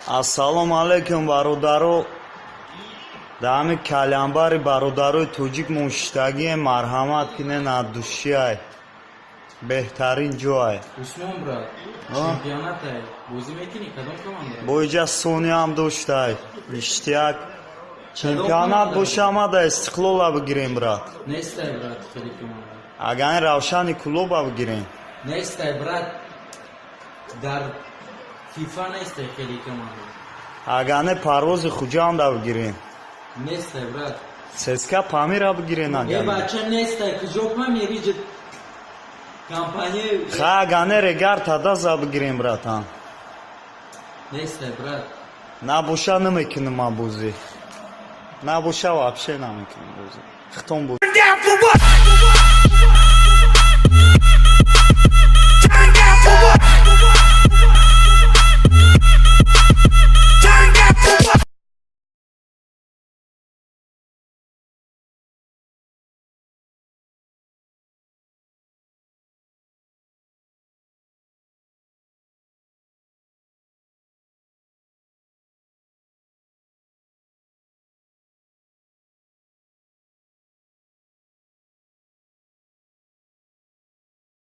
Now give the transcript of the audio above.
Ассалому алайкум, бародаро. Дар ҳамин калянбари бародарои тоҷик муштагие, марҳамат кинен, аддушиай, беҳтарин ҷой. Усмон, брат, А? Чемпионатай бозӣ мекунӣ, кадом команда? Бо иҷа сониям доштай, иштияк чемпионат боша, ама да Истиқлола бигирем, брат. Нестай, брат, хеле команда. Агар ин Равшани Кулоба бигирем. Нестай, брат, дар ФИФА нестай хеле команда. Агар не, Парвози Хуҷанда бигирем. Нестай, брат. ЦСКА Памира бигирен. Э. Агар Бача, нестай, куҷо Памири ҷа компания. Ха, агар не, Регар Тадаза бигирем, братан. Нестай, брат. Набоша, намекунем ман бозӣ, набоша, вообще намекунем бозӣ, хитон бозӣ. Down for what?